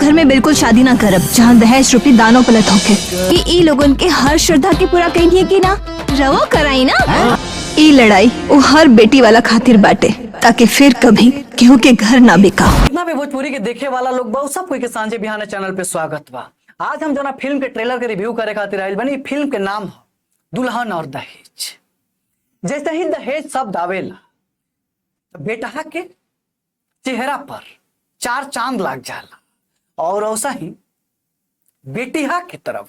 घर में बिल्कुल शादी ना करब जहाँ दहेज रूपी दानो पलत होके। कि ई लोगन के हर श्रद्धा के पूरा कही कि ना रवो कराई ना। ई लड़ाई वो हर बेटी वाला खातिर बाटे, ताकि फिर कभी केहू के घर ना बिका। जितना भी भोजपुरी के देखे वाला लोग बा, सब कोई के सांझे बिहाने चैनल पे स्वागत बा। आज हम जोना फिल्म के ट्रेलर के रिव्यू करे खातिर आइल बनी, फिल्म के नाम ह दुल्हन और दहेज। जैसे ही दहेज शब्द आवेला तो बेटा के चेहरा पर चार चांद लाग जाला और वैसा ही बेटिया के तरफ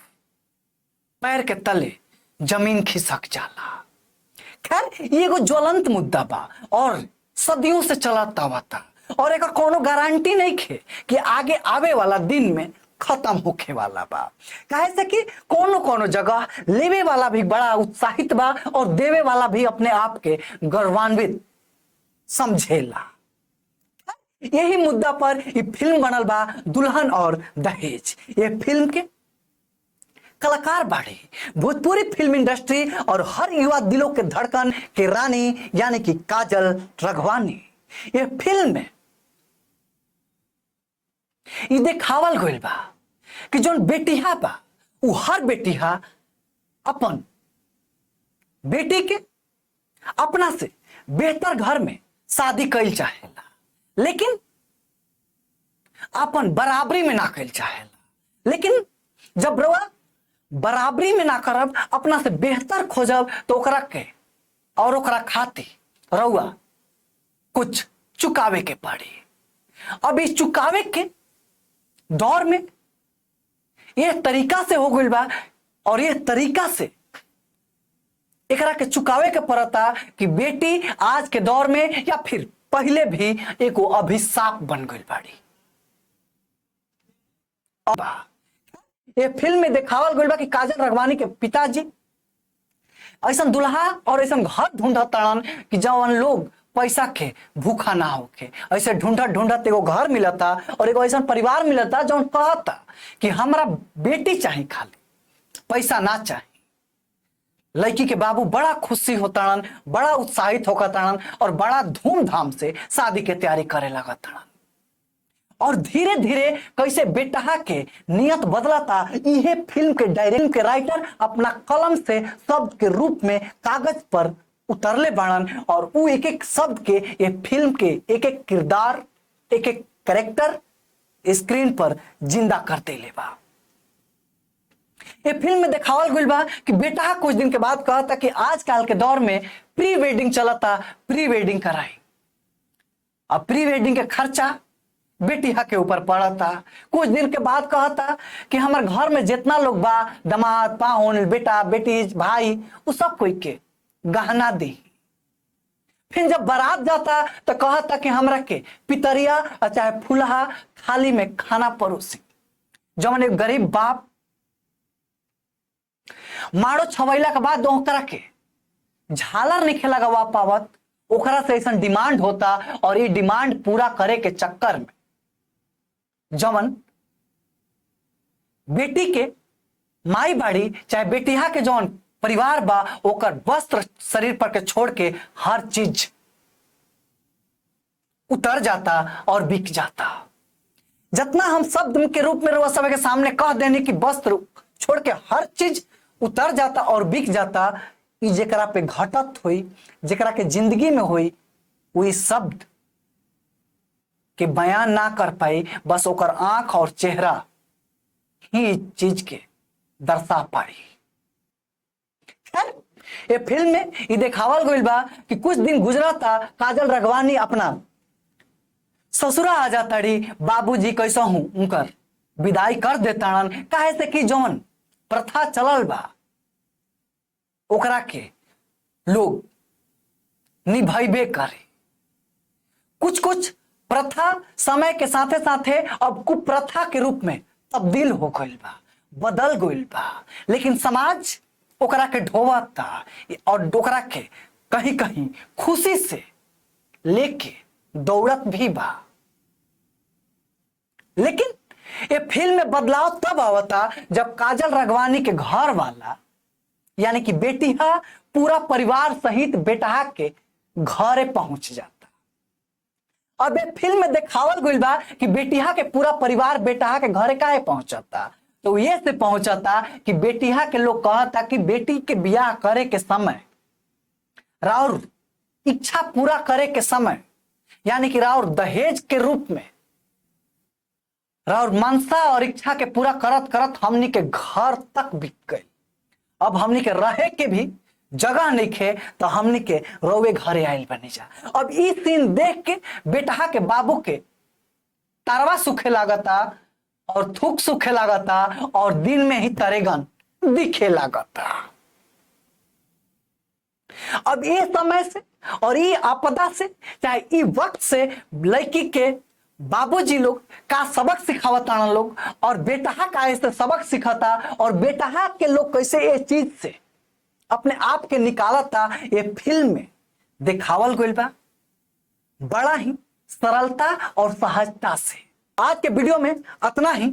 पैर के तले जमीन खिसक जाला। खैर, ये एगो ज्वलंत मुद्दा बा और सदियों से चलता आवता और एकर कोनो गारंटी नहीं खे कि आगे आवे वाला दिन में खत्म होखे वाला बा। काहे से कि कोनो कोनो जगह लेवे वाला भी बड़ा उत्साहित बा और देवे वाला भी अपने आप के गौरवान्वित समझेला। यही मुद्दा पर ये फिल्म बनल बा दुल्हन और दहेज। ये फिल्म के कलाकार बाड़े भोजपुरी फिल्म इंडस्ट्री और हर युवा दिलों के धड़कन के रानी यानी कि काजल राघवानी। ये फिल्म में ये देखावल गइल बा कि जोन बेटिया बा उ हर बेटिया अपन बेटी के अपना से बेहतर घर में शादी कइल चाहेला, लेकिन अपन बराबरी में ना कइल चाहेला। लेकिन जब रउआ बराबरी में ना करब, अपना से बेहतर खोजब, तो ओकरा के और ओकरा खातिर रउआ कुछ चुकावे के पड़ी। अब इस चुकावे के दौर में यह तरीका से हो गइल बा और यह तरीका से एकरा के चुकावे के पड़ता कि बेटी आज के दौर में या फिर पहले भी एगो अभिशाप बन गइल बाड़ी। अब ये फिल्म में देखावल गइल बा कि काजल राघवानी के पिताजी ऐसा दुल्हा और ऐसा घर ढूंढत ताड़न कि जवन लोग पैसा के भूखा ना होके। ऐसे ढूंढत ढूंढत एगो घर मिलता और एगो ऐसा परिवार मिलता जौन कहता कि हमरा बेटी चाही, खाली पैसा ना चाही। लड़की के बाबू बड़ा खुशी होताड़न, बड़ा उत्साहित होताड़न और बड़ा धूमधाम से शादी के तैयारी करे लगताड़न। और धीरे धीरे कैसे बेटा के नियत बदलता, इहे फिल्म के डायरेक्टर के राइटर अपना कलम से शब्द के रूप में कागज पर उतरले बाड़न और उ एक एक शब्द के ये फिल्म के एक एक किरदार, एक एक कैरेक्टर स्क्रीन पर जिंदा करते ले बा। ये फिल्म में देखावल गइल बा कि बेटा कुछ दिन के बाद कहता कि आजकल के दौर में प्री वेडिंग चलता, प्री वेडिंग कराई। अब प्री वेडिंग के खर्चा बेटिया के ऊपर पड़ता। कुछ दिन के बाद कहता कि हमारे घर में जितना लोग बा, दामाद, पाहुन, बेटा, बेटी, भाई, वो सब कोई के गहना दी। फिर जब बारात जाता तो कहता कि हमरा के पितरिया और चाहे फुलहा थाली में खाना परोसी। जवन एक गरीब बाप मारो छवैला के बाद ओकरा के झालर नहीं लगवा पावत, ओकरा से ऐसा डिमांड होता और ये डिमांड पूरा करे के चक्कर में जवन बेटी के माई बाड़ी चाहे बेटिया के जवन परिवार बा, ओकर वस्त्र शरीर पर के छोड़ के हर चीज उतर जाता और बिक जाता। जितना हम शब्द के रूप में रउआ सब के सामने कह देने कि वस्त्र छोड़ के हर चीज उतर जाता और बिक जाता, ई जेकरा पे घटत हुई, जेकरा के जिंदगी में हुई, वही शब्द के बयान ना कर पाई, बस ओकर आंख और चेहरा ही चीज के दर्शा पाई। खैर, ये फिल्म में ये देखावल गइल बा कि कुछ दिन गुजरता, काजल राघवानी अपना ससुरा आ जाताड़ी, बाबूजी कैसा हूं उनकर विदाई कर देताड़न। काहे से कि जौन प्रथा चलल बा ओकरा के लोग निभाइबे करे। कुछ कुछ प्रथा समय के साथे साथे अब कुप्रथा के रूप में तब्दील हो गइल बा, बदल गइल बा, लेकिन समाज ओकरा के ढोवता और ओकरा के कहीं कहीं खुशी से लेके दौड़त भी बा। लेकिन ये फिल्म में बदलाव तब आवता जब काजल राघवानी के घर वाला यानी कि बेटिया पूरा परिवार सहित बेटा के घरे पहुंच जाता। अब ये फिल्म में दिखावल गइल बा कि बेटिया के पूरा परिवार बेटा के घरे काहे पहुंचता, तो ये से पहुंचता कि बेटिया के लोग कहता कि बेटी के बियाह करे के समय राउर इच्छा पूरा करे के समय, यानी कि राउर दहेज के रूप में राउर मनसा और इच्छा के पूरा करत करत हमनी के घर तक बिक गई। अब हमनी के रहे के भी जगह नहीं खे, तो हमनी के रोवे घरे आयल बनी जा। अब ई सीन देख के बेटहा के बाबू के तारवा सूखे लागता और थूक सूखे लागता और दिन में ही तरेगन दिखे लागता। अब ये समय से और ये आपदा से चाहे ई वक्त से लड़की के बाबूजी लोग का सबक सिखावता लोग और बेटहा का ऐसे सबक सिखाता और बेटहा के लोग कैसे ये चीज से अपने आप के निकालता, ये फिल्म में दिखावल गइल बा बड़ा ही सरलता और सहजता से। आज के वीडियो में इतना ही,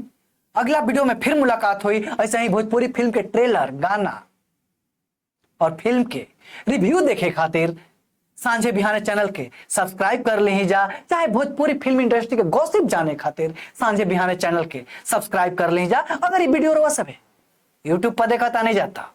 अगला वीडियो में फिर मुलाकात हुई ऐसे ही भोजपुरी फिल्म के ट्रेलर, गाना और फिल्म के रिव्यू देखे खातिर सांझे बिहाने चैनल के सब्सक्राइब कर ले जा, चाहे भोजपुरी फिल्म इंडस्ट्री के गॉसिप जाने खातिर सांझे बिहाने चैनल के सब्सक्राइब कर ले जा। अगर ये वीडियो रोवा सब है यूट्यूब पर देखा नहीं जाता